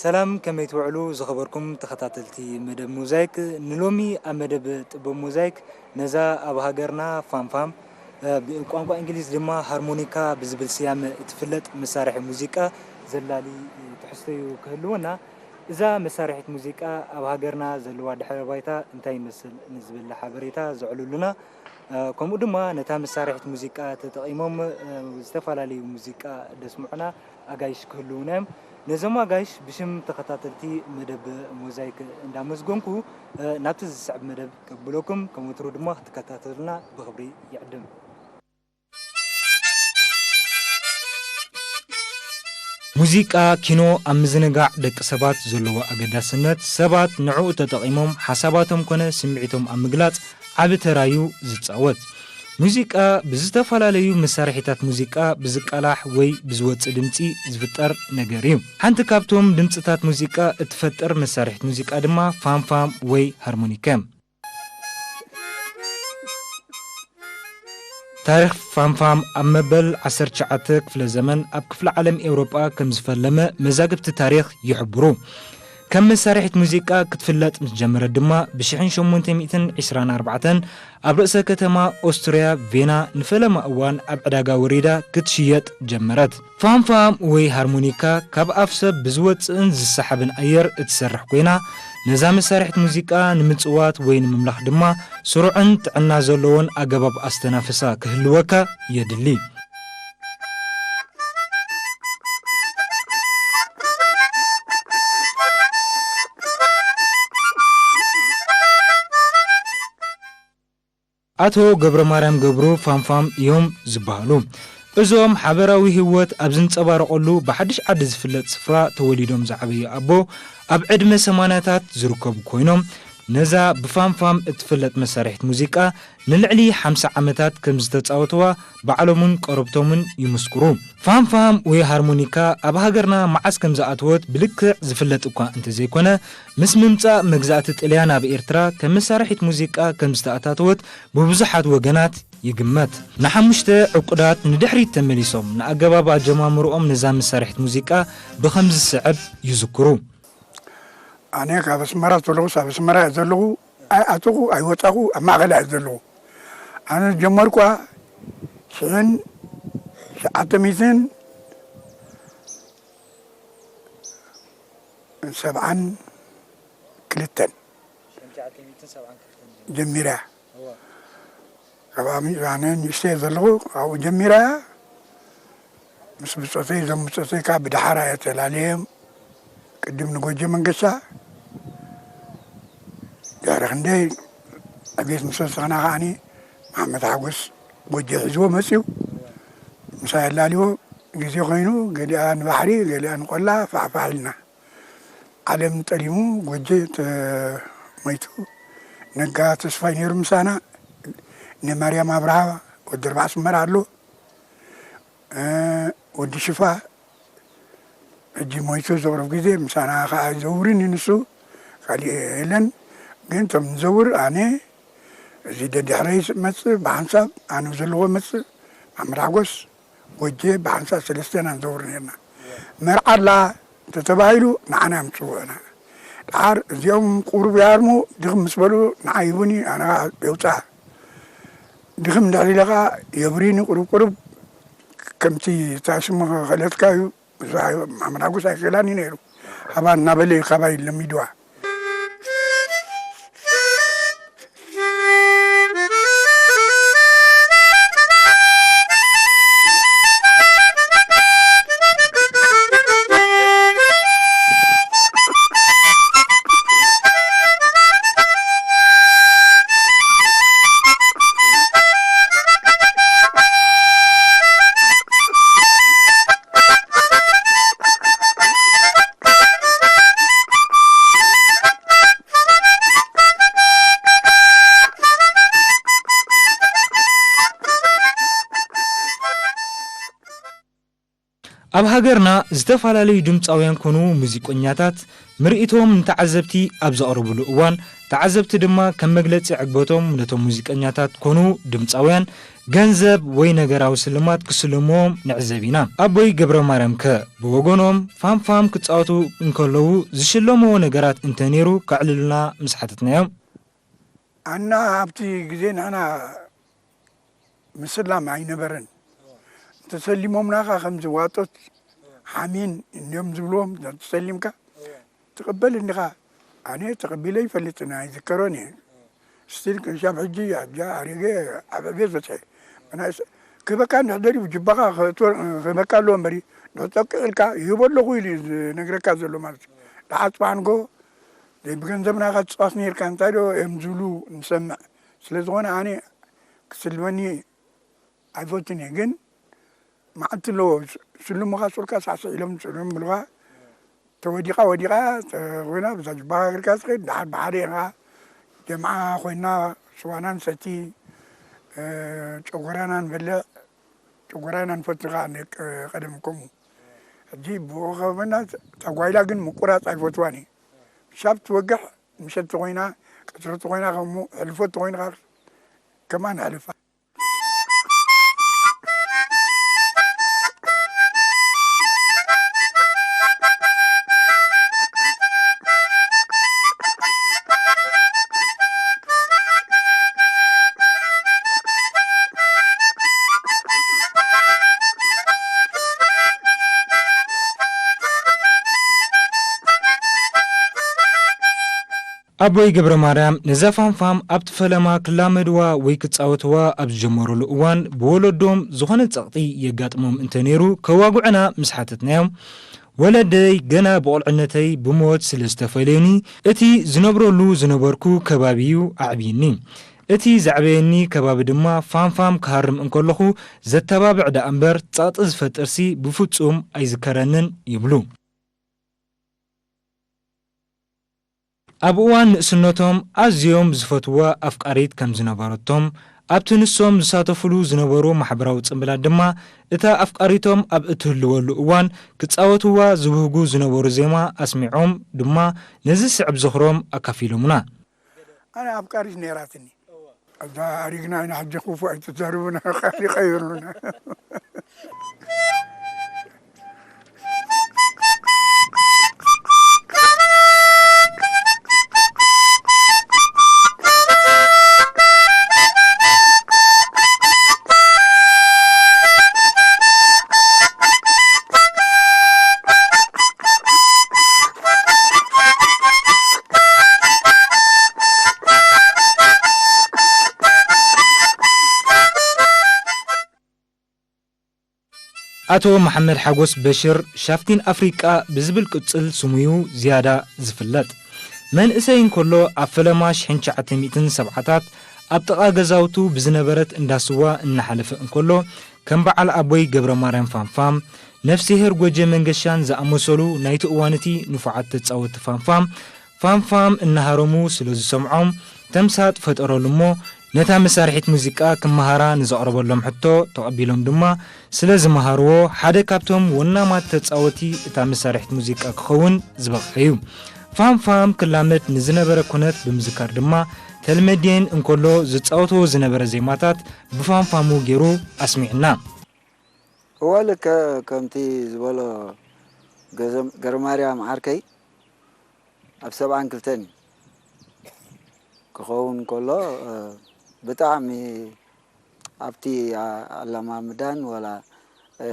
ሰላም፣ ከመይ ትውዕሉ ዝኸበርኩም ተኸታተልቲ መደብ ሞዛይክ? ንሎሚ ኣብ መደብ ጥበብ ሞዛይክ ነዛ ኣብ ሃገርና ፋምፋም፣ እ፣ ብቋንቋ እንግሊዝ ድማ ሃርሞኒካ ብዝብል ስያመ እትፍለጥ መሳርሒ ሙዚቃ ዘላሊ፣ እ፣ ትሕዝቶ እዩ ክህልወና። እዛ መሳርሒት ሙዚቃ ኣብ ሃገርና ዘለዋ ድሕረ ባይታ እንታይ ይመስል ንዝብል ሓበሬታ ዘዕልሉና፣ እ፣ ከምኡ ድማ ነታ መሳርሒት ሙዚቃ ተጠቒሞም፣ እ፣ ዝተፈላለዩ ሙዚቃ ደስምዑና ኣጋይሽ ክህልዉና እዮም። ነዞም ኣጋይሽ ብሽም ተኸታተልቲ መደብ ሞዛይክ እንዳመስገንኩ፣ እ፣ ናብቲ ዝስዕብ መደብ ከብለኩም፣ ከም ወትሩ ድማ ክትከታተሉና ብኽብሪ ይዕድም። ሙዚቃ፣ ኪኖ ኣብ ምዝንጋዕ ደቂ ሰባት ዘለዎ ኣገዳስነት፣ ሰባት ንዕኡ ተጠቒሞም ሓሳባቶም ኮነ ስምዒቶም ኣብ ምግላጽ ዓቢ ተራዩ ዝጻወት። ሙዚቃ ብዝተፈላለዩ መሳርሒታት ሙዚቃ ብዝቃላሕ ወይ ብዝወጽእ ድምጺ ዝፍጠር ነገር እዩ። ሓንቲ ካብቶም ድምጽታት ሙዚቃ እትፈጥር መሳርሒት ሙዚቃ ድማ ፋምፋም ወይ ሃርሞኒካ እዮም። ታሪኽ ፋምፋም ኣብ መበል ዓሰርተ ትሽዓተ ክፍለ ዘመን ኣብ ክፍለ ዓለም ኤውሮጳ ከም ዝፈለመ መዛግብቲ ታሪኽ ይሕብሩ። ከም መሳርሒት ሙዚቃ ክትፍለጥ ምስ ጀመረት ድማ፣ ብ ሽሕን ሸሞንተ ሚእትን ዕስራን ኣርባዕተን ኣብ ርእሰ ከተማ ኦስትርያ ቬና ንፈለማ እዋን ኣብ ዕዳጋ ወሪዳ ክትሽየጥ ጀመረት። ፋምፋም ወይ ሃርሞኒካ ካብ ኣፍ ሰብ ብዝወጽእን ዝሰሓብን ኣየር እትሰርሕ ኮይና፣ ነዛ መሳርሒት ሙዚቃ ንምጽዋት ወይ ንምምላኽ ድማ ስሩዕን ጥዕና ዘለዎን ኣገባብ ኣስተናፍሳ ክህልወካ የድሊ። ኣቶ ገብረማርያም ገብሩ ፋምፋም እዮም ዝበሃሉ። እዞም ሓበራዊ ህይወት ኣብ ዝንጸባረቐሉ ብሓድሽ ዓዲ ዝፍለጥ ስፍራ ተወሊዶም ዝዓበዩ ኣቦ፣ ኣብ ዕድመ ሰማንያታት ዝርከቡ ኮይኖም፣ ነዛ ብፋምፋም እትፍለጥ መሳርሒት ሙዚቃ ንልዕሊ ሓምሳ ዓመታት ከም ዝተጻወትዋ ባዕሎምን ቀረብቶምን ይምስክሩ። ፋምፋም ወይ ሃርሞኒካ ኣብ ሃገርና መዓስ ከም ዝኣተወት ብልክዕ ዝፍለጥ እኳ እንተዘይኮነ፣ ምስ ምምጻእ መግዛእቲ ጥልያን ኣብ ኤርትራ ከም መሳርሒት ሙዚቃ ከም ዝተኣታተወት ብብዙሓት ወገናት ይግመት። ንሓሙሽተ ዕቁዳት ንድሕሪት ተመሊሶም ንኣገባብ ኣጀማምርኦም ነዛ መሳርሒት ሙዚቃ ብኸምዚ ዝስዕብ ይዝክሩ። ኣነ ካብ ኣስመራ ዘለኹስ ኣብ ኣስመራ እየ ዘለኹ፣ ኣይኣተኹ ኣይወጻኹ፣ ኣብ ማእከል እየ ዘለኹ። ኣነ ዝጀመርኳ ሽሕን ትሽዓተ ሚእትን ሰብዓን ክልተን ጀሚራ። ካብ ኣሚ-፣ ኣነ ንእሽተይ ዘለኹ ኣብኡ ጀሚራ። ምስ ብጾተይ፣ እዞም ብጾተይ ካብ ብደሓራ እየ ተላለዮም። ቅድም ንጎጀ መንገሻ፣ ድሕሪ ክንደይ ዕቤት ምስ ወሰኽና ከኣኒ፣ መሓመድ ሓጎስ ጎጀ ሒዝዎ መጽዩ። ምሳይ ኣላልዎ ግዜ ኮይኑ፣ ገሊኣ ንባሕሪ፣ ገሊኣ ንቆላ፣ ፋሕፋሕ ኢልና። ዓለም ጠሊሙ፣ ጎጀ ተ-፣ ሞይቱ። ነጋ ተስፋይ ነይሩ ምሳና። እነ ማርያም ኣብርሃ፣ ወዲ ኣርባዕ ኣስመራ ኣሎ። እ፣ ወዲ ሽፋ፣ ሕጂ ሞይቱ ዘቕርብ ግዜ ምሳና ከኣ ይዘውርን እዩ ንሱ። ካሊእ የለን። ግን እቶም ንዘውር ኣነ፣ እዚ ደድሕረይ መጽእ፣ ብሓንሳብ ኣነ ዘለዎ መጽእ፣ መሓመድ ሓጎስ፣ ጎጄ፣ ብሓንሳብ ሰለስተና ንዘውር ነርና። መርዓ ኣላ እንተተባሂሉ ንዓና እዮም ዝጽውዑና። ደሓር እዚኦም ቁሩብ ይሃርሙ፣ ድኽም ምስ በሉ ንዓይ ይህቡኒ፣ ኣነ ኸዓ የውጽኣ። ድኽም እንድሕር ኢለ ኸዓ የብርዩኒ ቁሩብ ቁሩብ፣ ከምቲ እታ ሽሙ ክእለትካ እዩ። መሓመድ ሓጎስ ኣይክእላን እዩ ነይሩ። ሃባ እናበለ እዩ ካባይ ለሚድዋ። ኣብ ሃገርና ዝተፈላለዩ ድምጻውያን ኮኑ ሙዚቀኛታት ምርኢቶም ንተዓዘብቲ ኣብ ዘቕርብሉ እዋን፣ ተዓዘብቲ ድማ ከም መግለጺ ዕግበቶም ነቶም ሙዚቀኛታት ኮኑ ድምጻውያን ገንዘብ ወይ ነገራዊ ስልማት ክስልምዎም ንዕዘብ ኢና። ኣቦይ ገብረ ማርያም ከ ብወገኖም ፋምፋም ክጻወቱ እንከለዉ ዝሽለምዎ ነገራት እንተነይሩ ከዕልሉና ምስ ሓተትናዮም። ኣና ኣብቲ ግዜ ንሕና ምስላም ኣይነበረን። እንተሰሊሞምናኻ ከምዚ ዋጦት ሓሚን እንዲዮም ዝብልዎም፣ እንተሰሊምካ ትቕበል እንዲኻ? ኣነ ተቐቢለ ይፈልጥን ኣይዝከሮን እየ። ስቲል ክንሻብ ሕጂ ኣብዛ ኣሪገ ኣብ ዕቤት በፅሐ። መናእሰ-፣ ክህበካ እንድሕር ደልዩ ጅባኻ ክህበካ ኣለዎ እምበሪ፣ ንክፀቅዕ ኢልካ ይህቦ ኣለኹ ኢሉ እዩ ዝነግረካ ዘሎ ማለት እዩ። ደሓር ፅባሕ ንጎ ብገንዘብና ኢኻ ትፃወት ነይርካ እንታይ ዶ እዮም ዝብሉ ንሰምዕ። ስለ ዝኾነ ኣነ ክስልመኒ ኣይፈቱን እየ። ግን መዓልቲ ኣለዎ፣ ስልሙኻ ሱርካ ሳዕስዕ ኢሎም ስልም ብልኻ። ተወዲቓ ወዲቓ፣ ተ-፣ ኮይና ብዛ ጅባኻ ገርካ ትኸይድ። ደሓር ብሓደ ኢኻ ጀምዓ ኮይና ስዋና ንሰቲ፣ እ፣ ጨጎራና ንበልዕ። ጨጎራና ንፈቱ ከዓ ደቂ ቀደም ከምኡ። ሕጂ ብኡ ከበና፣ እታ ጓይላ ግን ምቁራፅ ኣይፈትዋን እየ። ሻብ ትወግሕ ምሸት ተኾይና፣ ቀትሪ ተኾይና ከምኡ፣ ሕልፎ ተኾይና ከማን ሕልፋ። ኣቦይ ገብረ ማርያም ነዛ ፋምፋም ኣብቲ ፈለማ ክላመድዋ ወይ ክጻወትዋ ኣብ ዝጀመሩሉ እዋን ብወለዶም ዝኾነ ጸቕጢ የጋጥሞም እንተነይሩ ከዋግዑና ምስ ሓተትናዮም፣ ወለደይ ገና ብቑልዕነተይ ብሞት ስለ ዝተፈለዩኒ እቲ ዝነብረሉ ዝነበርኩ ከባቢ እዩ ኣዕብዩኒ። እቲ ዘዕበየኒ ከባቢ ድማ ፋምፋም ክሃርም እንከለኹ ዘተባብዕ ደኣ እምበር ጸቕጢ ዝፈጥርሲ ብፍጹም ኣይዝከረንን ይብሉ። ኣብ እዋን ንእስነቶም ኣዝዮም ዝፈትውዋ ኣፍቃሪት ከም ዝነበረቶም፣ ኣብቲ ንሶም ዝሳተፍሉ ዝነበሩ ማሕበራዊ ጽምብላት ድማ እታ ኣፍቃሪቶም ኣብ እትህልወሉ እዋን ክጻወትዋ ዝብህጉ ዝነበሩ ዜማ ኣስሚዖም ድማ ነዚ ዝስዕብ ዝኽሮም ኣካፊሎምና። ኣነ ኣፍቃሪት ነይራትኒ። ኣብዛ ኣሪግና ኢና ሕጂ ክፉእ ኣይትዛረቡና፣ ቃል ይቐይሩና። ኣቶ መሓመድ ሓጎስ በሽር ሻፍቲን ኣፍሪቃ ብዝብል ቅጽል ስሙ'ዩ ዝያዳ ዝፍለጥ። መንእሰይ እንከሎ ኣብ ፈለማ ሽሕን ትሽዓተ ሚእትን ሰብዓታት ኣብ ጥቓ ገዛውቱ ብዝነበረት እንዳ ስዋ እናሓለፈ እንከሎ ከም በዓል ኣቦይ ገብረ ማርያም ፋምፋም፣ ነፍስሄር ጎጀ መንገሻን ዝኣመሰሉ ናይቲ እዋን እቲ ንፉዓት ተጻወትቲ ፋምፋም ፋምፋም እናሃረሙ ስለ ዝሰምዖም ተምሳጥ ፈጠረሉ እሞ ነታ መሳርሒት ሙዚቃ ክመሃራ ንዘቕረበሎም ሕቶ ተቐቢሎም ድማ ስለ ዝመሃርዎ ሓደ ካብቶም ወናማት ተጻወቲ እታ መሳርሒት ሙዚቃ ክኸውን ዝበቕዐ እዩ። ፋምፋም ክላመድ ንዝነበረ ኩነት ብምዝካር ድማ ተልመዴን እንከሎ ዝጻወትዎ ዝነበረ ዜማታት ብፋምፋሙ ገይሩ ኣስሚዕና። እወ ልክዕ ከምቲ ዝበሎ ገዘም-፣ ገርማርያም ዓርከይ ኣብ ሰብዓን ክልተን እዩ ክኸውን ከሎ፣ እ፣ ብጣዕሚ ኣብቲ ኣ-፣ ኣለማምዳን ወላ፣ እ፣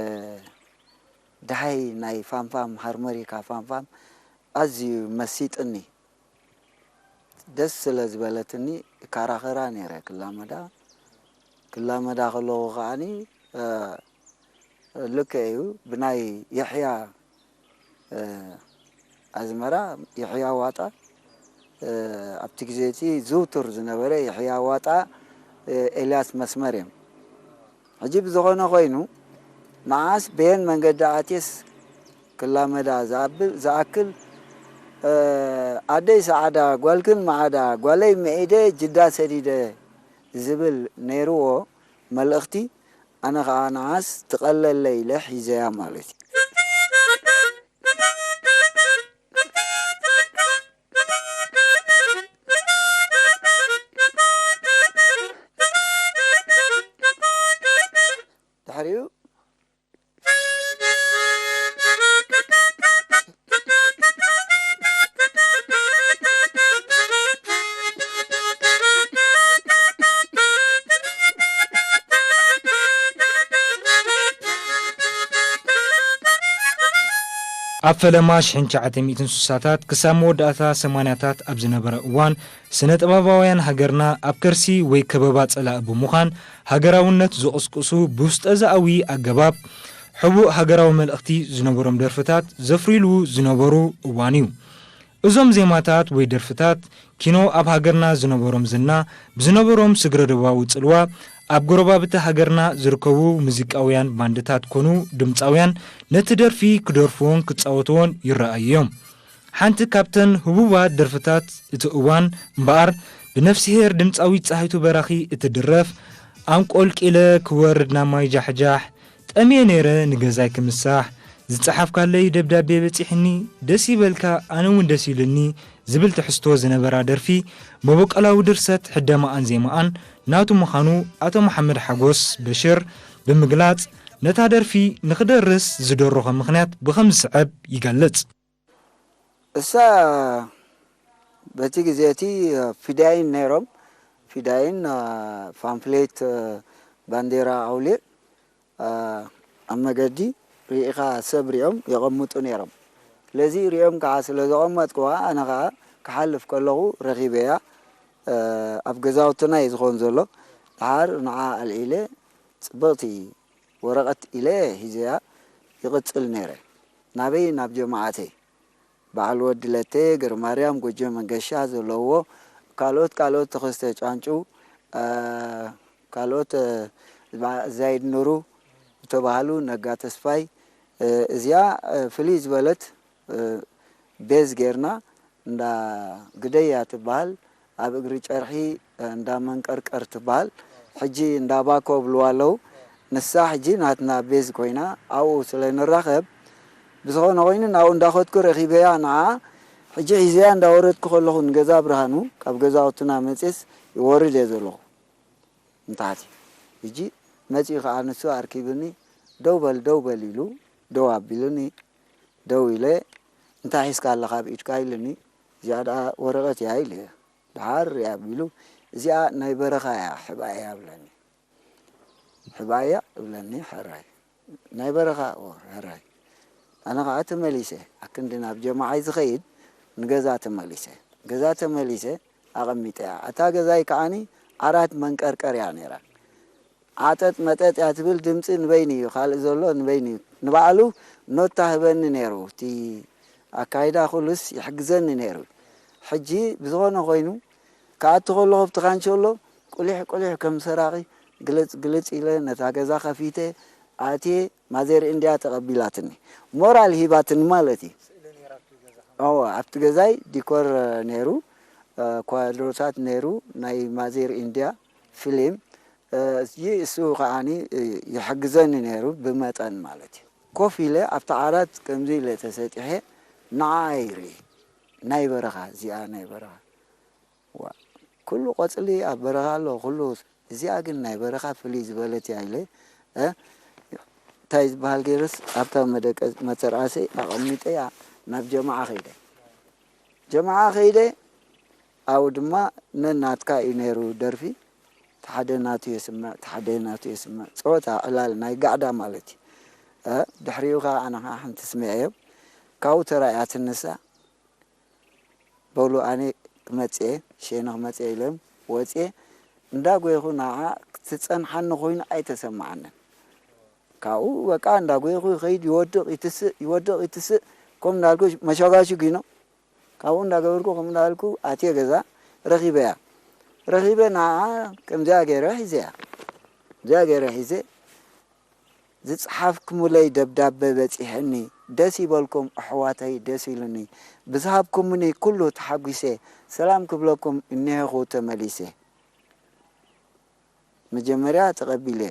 ደሃይ ናይ ፋምፋም ሃርሞኒካ ፋምፋም ኣዝዩ መሲጥኒ። ደስ ስለ ዝበለትኒ እከራኸራ ነይረ ክላመዳ። ክላመዳ ከለኹ ከዓኒ፣ እ፣ ልክዕ እዩ ብናይ የሕያ፣ እ፣ ኣዝመራ፣ የሕያ ዋጣ፣ እ፣ ኣብቲ ግዜ እቲ ዝውቱር ዝነበረ የሕያ ዋጣ፣ እ፣ ኤልያስ መስመር እዮም። ሕጂ ብዝኾነ ኮይኑ፣ መዓስ በየን መንገዲ ኣትየስ ክላመዳ ዝኣብል፣ ዝኣክል፣ እ፣ ኣደይ ሰዓዳ ጓልክን መዓዳ ጓለይ ምዒደ ጅዳ ሰዲደ ዝብል ነይርዎ መልእኽቲ፣ ኣነ ኸዓ ንዓስ ትቐለለይ ኢለ ሒዘያ ማለት እዩ። ድሕሪኡ ኣብ ፈለማ ሽሕን ትሽዓተ ሚእትን ስሳታት ክሳብ መወዳእታ ሰማንያታት ኣብ ዝነበረ እዋን፣ ስነ ጥበባውያን ሃገርና ኣብ ከርሲ ወይ ከበባ ጸላኢ ብምዃን፣ ሃገራውነት ዝቕስቅሱ ብውስጠዛኣዊ ኣገባብ ሕቡእ ሃገራዊ መልእኽቲ ዝነበሮም ደርፍታት ዘፍርይሉ ዝነበሩ እዋን እዩ። እዞም ዜማታት ወይ ደርፍታት ኪኖ ኣብ ሃገርና ዝነበሮም ዝና፣ ብዝነበሮም ስግረ ዶባዊ ጽልዋ፣ ኣብ ጎረባብቲ ሃገርና ዝርከቡ ሙዚቃውያን ባንድታት ኮኑ ድምጻውያን ነቲ ደርፊ ክደርፍዎን ክጻወትዎን ይረኣዩ እዮም። ሓንቲ ካብተን ህቡባት ደርፍታት እቲ እዋን እምበኣር፣ ብነፍስሄር ድምጻዊት ጸሃይቱ በራኺ እትድረፍ፣ ኣንቆልቂለ ክወርድ ናብ ማይ ጃሕጃሕ፣ ጠምየ ነይረ ንገዛይ ክምሳሕ፣ ዝጸሓፍካለይ ደብዳቤ በጺሕኒ፣ ደስ ይበልካ ኣነ እውን ደስ ኢሉኒ ዝብል ትሕዝቶ ዝነበራ ደርፊ መበቆላዊ ድርሰት ሕደማኣን ዜማኣን ናቱ ምዃኑ ኣቶ መሓመድ ሓጎስ በሽር ብምግላጽ፣ ነታ ደርፊ ንኽደርስ ዝደረኾ ምኽንያት ብኸም ዝስዕብ ይገልጽ። እሳ በቲ ግዜ እቲ ፊዳይን ነይሮም። ፊዳይን ፓምፍሌት ባንዴራ ኣውሊዕ ኣብ መገዲ ርኢኻ ሰብ ሪኦም የቐምጡ ነይሮም። ስለዚ ሪኦም ከዓ ስለ ዘቐመጥኩዋ ኣነ ከዓ ክሓልፍ ከለኹ ረኺበያ። ኣብ ገዛውትና እዩ ዝኾን ዘሎ። ድሓር ንዓ ኣልዒለ ጽብቕቲ ወረቐት ኢለ ሒዘያ ይቕጽል ነይረ። ናበይ? ናብ ጀማዓተይ። በዓል ወዲ ለተ፣ ገረማርያም፣ ጎጆ መንገሻ ዘለውዎ፣ ካልኦት ካልኦት፣ ተኸስተ ጫንጩ፣ ካልኦት፣ ዛይድ ኑሩ ዝተባህሉ፣ ነጋ ተስፋይ፣ እዚኣ ፍልይ ዝበለት ቤዝ ጌርና፣ እንዳ ግደያ ትበሃል፣ ኣብ እግሪ ጨርሒ እንዳ መንቀርቀር ትበሃል፣ ሕጂ እንዳ ባኮ ብልዋ ኣለዉ። ንሳ ሕጂ ናትና ቤዝ ኮይና ኣብኡ ስለ ንራኸብ፣ ብዝኾነ ኮይኑ ናብኡ እንዳኸድኩ ረኺበያ ንዓ። ሕጂ ሒዘያ እንዳወረድኩ ከለኹ ንገዛ ብርሃኑ ካብ ገዛውትና መፅየስ ይወርድ እየ ዘለኹ ንታሕቲ። ሕጂ መፂኡ ከዓ ንሱ ኣርኪብኒ፣ ደው በል ደው በል ኢሉ ደው ኣቢሉኒ። ደው ኢለ፣ እንታይ ሒዝካ ኣለኻ ኣብ ኢድካ ኢሉኒ። እዚኣ ደኣ ወረቐት እያ ኢለ። ደሓር ሪኣ ቢሉ፣ እዚኣ ናይ በረኻ እያ፣ ሕባእ እያ ብለኒ። ሕባእ እያ እብለኒ፣ ሕራይ። ናይ በረኻ፣ ኦ፣ ሕራይ። ኣነ ኸዓ ተመሊሰ፣ ኣክንዲ ናብ ጀማዓይ ዝኸይድ፣ ንገዛ ተመሊሰ። ገዛ ተመሊሰ፣ ኣቐሚጠያ። እታ ገዛይ ከዓኒ ዓራት መንቀርቀር እያ ነይራ። ዓጠጥ መጠጥ እያ ትብል፣ ድምፂ ንበይኑ እዩ፣ ካልእ ዘሎ ንበይኑ እዩ። ንባዕሉ ኖታ ህበኒ ነይሩ፣ እቲ ኣካይዳ ኩሉስ ይሕግዘኒ ነይሩ። ሕጂ ብዝኾነ ኮይኑ፣ ክኣቱ ከለኹ ኣብቲ ካንሸሎ ቁሊሕ ቁሊሕ ከም ሰራቒ ግልፅ ግልፅ ኢለ ነታ ገዛ ከፊተ ኣትየ፣ ማዘር እንድያ ተቐቢላትኒ። ሞራል ሂባትኒ ማለት እዩ። እወ፣ ኣብቲ ገዛይ ዲኮር ነይሩ፣ ኳድሮታት ነይሩ፣ ናይ ማዜር ኢንድያ ፊልም። እዚ እሱ ከዓኒ ይሕግዘኒ ነይሩ ብመጠን ማለት እዩ። ኮፍ ኢለ ኣብቲ ዓራት ከምዚ ኢለ ተሰጢሐ ንዓኣ ይርኢ። ናይ በረኻ፣ እዚኣ ናይ በረኻ። ዋ፣ ኩሉ ቆጽሊ ኣብ በረኻ ኣሎ፣ ኩሉ። እዚኣ ግን ናይ በረኻ ፍልይ ዝበለት እያ ኢለ፣ እ፣ እንታይ ዝበሃል ገይረስ ኣብታ መደቀ-፣ መተርኣሰይ ኣቐሚጠያ ናብ ጀማዓ ከይደ። ጀማዓ ከይደ፣ ኣብኡ ድማ ነናትካ እዩ ነይሩ ደርፊ። እቲ ሓደ ናቱ የስምዕ፣ እቲ ሓደ ናቱ የስምዕ። ጸወታ ዕላል ናይ ጋዕዳ ማለት እዩ። እ፣ ድሕሪኡ ኸዓ ኣነ ኸዓ ሓንቲ ስሚዐዮ። ካብኡ ተራእያትኒ ንሳ። በሉ ኣነ ክመጽእ እየ፣ ሸይነ ክመጽእ እየ ኢሎም ወጽየ። እንዳጎየኹ ንዓ ክትጸንሓኒ ኮይኑ ኣይተሰምዓንን። ካብኡ በቃ እንዳጎየኹ ይኸይድ፣ ይወድቕ፣ ይትስእ፣ ይወድቕ፣ ይትስእ። ከምኡ እንዳልኩ መሸጓሽግ ኢኖ። ካብኡ እንዳገበርኩ ከምኡ እንዳበልኩ ኣትየ ገዛ ረኺበያ። ረኺበ ንዓ ከምዚኣ ገይረ ሒዘያ። ከምዚኣ ገይረ ሒዘ ዝጸሓፍኩምለይ ደብዳበ በጺሐኒ፣ ደስ ይበልኩም ኣሕዋተይ ደስ ኢሉኒ፣ ብዝሃብኩምኒ ኩሉ ተሓጒሰ፣ ሰላም ክብለኩም እኒሀኹ ተመሊሰ። መጀመርያ ተቐቢለ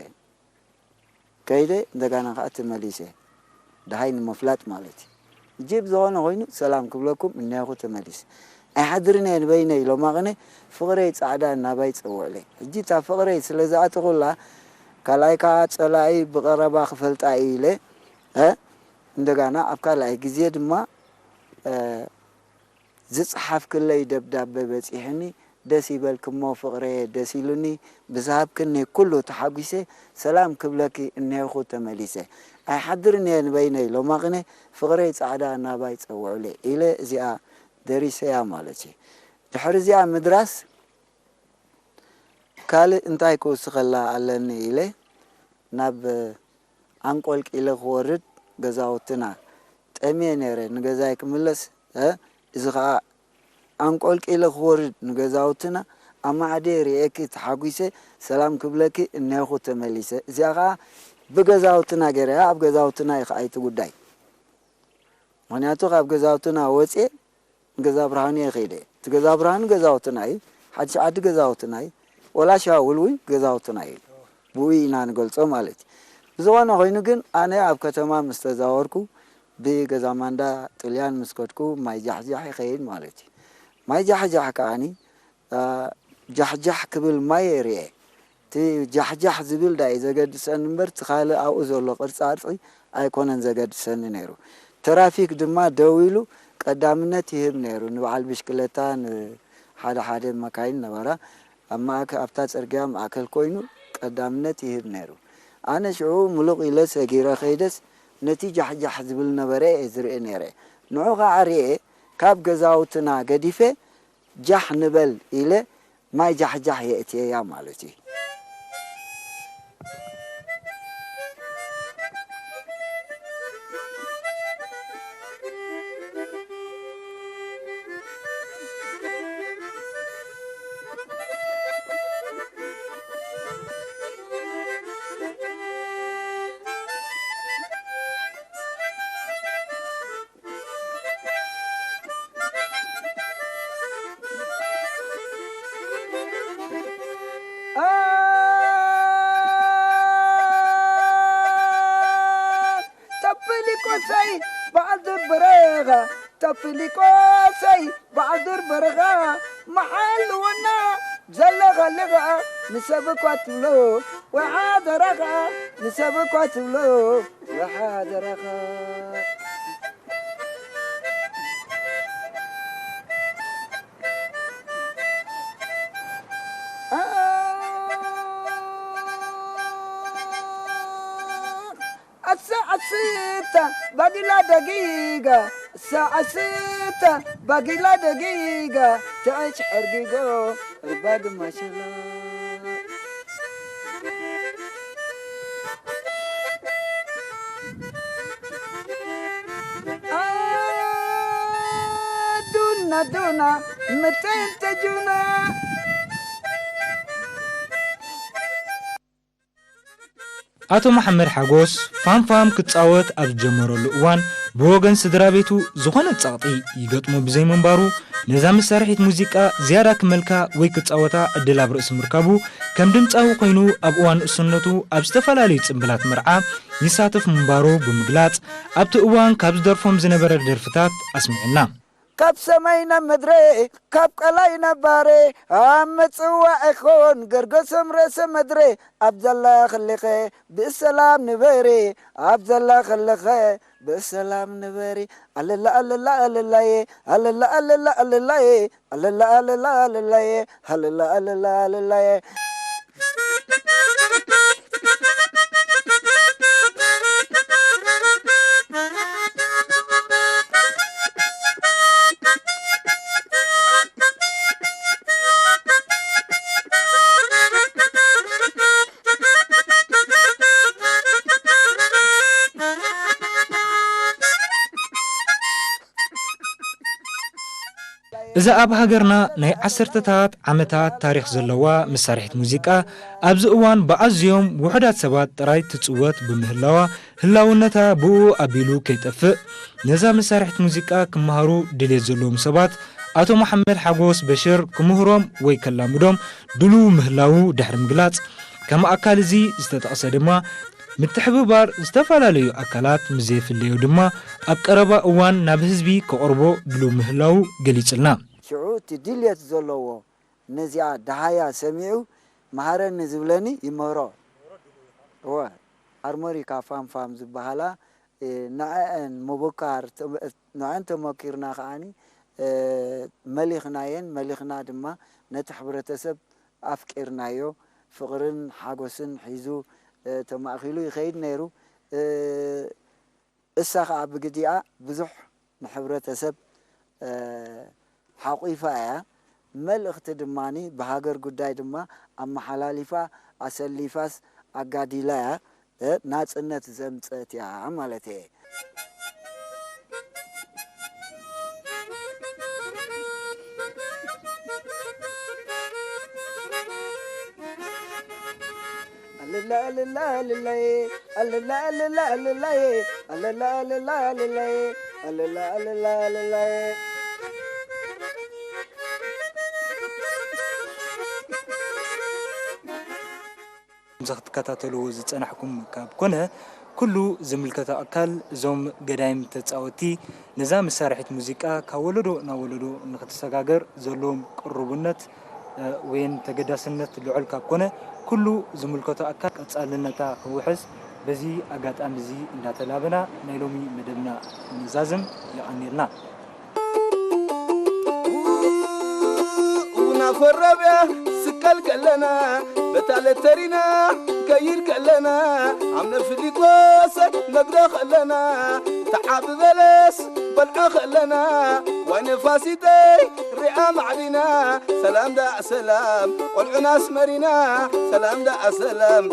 ከይደ፣ እንደገና ኸዓ ተመሊሰ። ደሃይ ንምፍላጥ ማለት እዩ። ሕጂ ብዝኾነ ኾይኑ ሰላም ክብለኩም እኒሀኹ ተመሊሰ። ኣይሓድርን እየ ንበይነይ፣ ሎማቕነ ፍቕረይ ጻዕዳ እናባይ ጸውዕለይ። ሕጂ እታ ፍቕረይ ስለ ዝኣተኹላ ካልኣይ ከዓ ጸላኢ ብቐረባ ክፈልጣ እዩ ኢለ፣ እ፣ እንደገና ኣብ ካልኣይ ግዜ ድማ፣ እ፣ ዝጸሓፍክለይ ደብዳበ በጺሑኒ፣ ደስ ይበልኪ እሞ ፍቕረየ፣ ደስ ኢሉኒ፣ ብዝሃብክኒ ኩሉ ተሓጒሰ፣ ሰላም ክብለኪ እኔኹ ተመሊሰ። ኣይሓድርን እየ ንበይነይ ሎማቕነ፣ ፍቕረይ ጻዕዳ ናባይ ጸውዑለይ ኢለ እዚኣ ደሪሰያ ማለት እዩ። ድሕሪ እዚኣ ምድራስ ካልእ እንታይ ክውስኸላ ኣለኒ ኢለ ናብ ኣንቆልቂለ ክወርድ ገዛውትና ጠምየ ነይረ። ንገዛይ ክምለስ፣ እ፣ እዚ ኸኣ ኣንቆልቂለ ክወርድ ንገዛውትና ኣማዕድየ ርእየኪ ተሓጒሰ ሰላም ክብለኪ እኔኹ ተመሊሰ። እዚኣ ኸኣ ብገዛውትና ገይረያ፣ ኣብ ገዛውትና እዩ ኸኣ እቲ ጉዳይ። ምኽንያቱ ካብ ገዛውትና ወፅየ ንገዛ ብርሃኑ እየ ከይደ። እቲ ገዛ ብርሃኑ ገዛውትና እዩ፣ ሓድሽ ዓዲ ገዛውትና እዩ፣ ወላ ሻውል እውን ገዛውትና እዩ። ብኡ ኢና ንገልጾ ማለት እዩ። ብዝኾነ ኮይኑ ግን ኣነ ኣብ ከተማ ምስ ተዛወርኩ ብገዛ ማንዳ ጥልያን ምስ ከድኩ ማይ ጃሕጃሕ ይኸይድ ማለት እዩ። ማይ ጃሕጃሕ ከዓኒ ጃሕጃሕ ክብል ማይ እየ ርእየ። እቲ ጃሕጃሕ ዝብል ዳ እዩ ዘገድሰኒ እምበር፣ እቲ ካልእ ኣብኡ ዘሎ ቅርጻ ቅርጺ ኣይኮነን ዘገድሰኒ ነይሩ። ትራፊክ ድማ ደው ኢሉ ቀዳምነት ይህብ ነይሩ። ንበዓል ብሽክለታ፣ ንሓደ ሓደ መካይን ነበራ። ኣብ ማእከ-፣ ኣብታ ጽርግያ ማእከል ኮይኑ ቀዳምነት ይህብ ነይሩ። ኣነ ሽዑ ምሉቕ ኢለ ሰጊረ ከይደስ ነቲ ጃሕጃሕ ዝብል ነበረ እየ ዝርኢ ነይረ። ንዑ ኸዓ ርእየ ካብ ገዛውትና ገዲፈ ጃሕ ንበል ኢለ ማይ ጃሕጃሕ የእትየያ ማለት እዩ። ተፍሊቆሰይ በዓል ዱር በረኻ፣ ተፍሊቆሰይ በዓል ዱር በረኻ፣ መሓልወና ዘለኻ ኣለኻ ንሰብ እኳ ትብሎ፣ ወይ ሓደራኻ ንሰብ እኳ ትብሎ፣ ወይ ሓደራኻ። ኣሰ ኣስታ ባጊላ ደጊጋ፣ ኣሰ ኣስታ ባጊላ ደጊጋ፣ ተዕጭ ሕርጊጎ ርባ ድማ ሸላ። ኣዱና ዱና ምተንተ ጁና። ኣቶ መሓመድ ሓጎስ ፋምፋም ክጻወት ኣብ ዝጀመረሉ እዋን፣ ብወገን ስድራ ቤቱ ዝኾነ ጸቕጢ ይገጥሞ ብዘይምንባሩ፣ ነዛ መሳርሒት ሙዚቃ ዝያዳ ክመልካ ወይ ክጻወታ ዕድል ኣብ ርእሲ ምርካቡ፣ ከም ድምጻዊ ኮይኑ ኣብ እዋን ንእስነቱ ኣብ ዝተፈላለዩ ጽምብላት መርዓ ይሳተፍ ምንባሩ ብምግላጽ፣ ኣብቲ እዋን ካብ ዝደርፎም ዝነበረ ደርፍታት ኣስሚዑና። ካብ ሰማይ ናብ ምድሪ፣ ካብ ቀላይ ናብ ባሕሪ፣ ኣብ ምጽዋዕ ይኹን ገርገሶም ርእሰ ምድሪ፣ ኣብ ዘላ ከለኸ ብሰላም ንበሪ፣ ኣብ ዘላ ከለኸ ብሰላም ንበሪ። ኣለላ ኣለላ ኣለላየ፣ ኣለላ ኣለላ ኣለላየ፣ ኣለላ ኣለላ ኣለላየ፣ ኣለላ ኣለላ ኣለላየ። እዛ ኣብ ሃገርና ናይ ዓሰርተታት ዓመታት ታሪኽ ዘለዋ መሳርሒት ሙዚቃ፣ ኣብዚ እዋን ብኣዝዮም ውሑዳት ሰባት ጥራይ ትጽወት ብምህላዋ፣ ህላውነታ ብኡ ኣቢሉ ከይጠፍእ፣ ነዛ መሳርሒት ሙዚቃ ክመሃሩ ድልየት ዘለዎም ሰባት፣ ኣቶ መሓመድ ሓጎስ በሽር ክምህሮም ወይ ከላምዶም ድሉው ምህላዉ ድሕሪ ምግላጽ፣ ከም ኣካል እዚ ዝተጠቕሰ ድማ፣ ምትሕብባር ዝተፈላለዩ ኣካላት ምስ ዘየፍለዮ ድማ፣ ኣብ ቀረባ እዋን ናብ ህዝቢ ከቕርቦ ድሉው ምህላዉ ገሊጹልና። ሽዑ እቲ ድልየት ዘለዎ ነዚኣ ደሃያ ሰሚዑ መሃረኒ ዝብለኒ ይምህሮ። እወ፣ ሃርሞኒካ ፋም ፋም ዝበሃላ፣ እ፣ ንዐአን ምቡካር፣ ተ-፣ ንዐን ተመኪርና ከዓኒ፣ እ፣ መሊኽናየን፣ መሊኽና ድማ ነቲ ሕብረተሰብ ኣፍቂርናዮ፣ ፍቕርን ሓጎስን ሒዙ፣ እ፣ ተማእኪሉ ይኸይድ ነይሩ። እ፣ እሳ ኸዓ ብግዲኣ ብዙሕ ንሕብረተሰብ፣ እ፣ ሓቑፋ እያ። መልእኽቲ ድማኒ ብሃገር ጉዳይ ድማ ኣመሓላሊፋ፣ ኣሰሊፋስ ኣጋዲላ እያ። እ፣ ናጽነት ዘምጸት እያ ማለት እየ። ኣልላ ኣልላ ኣልላይ፣ ኣልላ ኣልላ ኣልላይ፣ ኣልላ ኣልላ ኣልላይ፣ ኣልላ ኣልላ ኣልላይ። ከምዚ ክትከታተልዎ ዝጸናሕኩም ካብ ኮነ፣ ኩሉ ዝምልከቶ ኣካል እዞም ገዳይም ተጻወትቲ ነዛ መሳርሒት ሙዚቃ ካብ ወለዶ ናብ ወለዶ ንኽትሰጋገር ዘለዎም ቅርቡነት፣ እ፣ ወይን ተገዳስነት ልዑል ካብ ኮነ፣ ኩሉ ዝምልከቶ ኣካል ቀጻልነታ ክውሕዝ በዚ ኣጋጣሚ እዚ እንዳተላበና ናይ ሎሚ መደብና ንዛዝም። የቐንየልና። ኡና ፈረብያ ስቀል ከለና በታ ለተሪና ከይድ ከለና ኣምነ ፍሊቆስ ነግዶ ከለና ተዓቢ በለስ በልዖ ከለና ዋይ ነፋሲተይ ሪኣ ማዕዲና ሰላም ዳኣ ሰላም ቆልዑና ኣስመሪና ሰላም ዳኣ ሰላም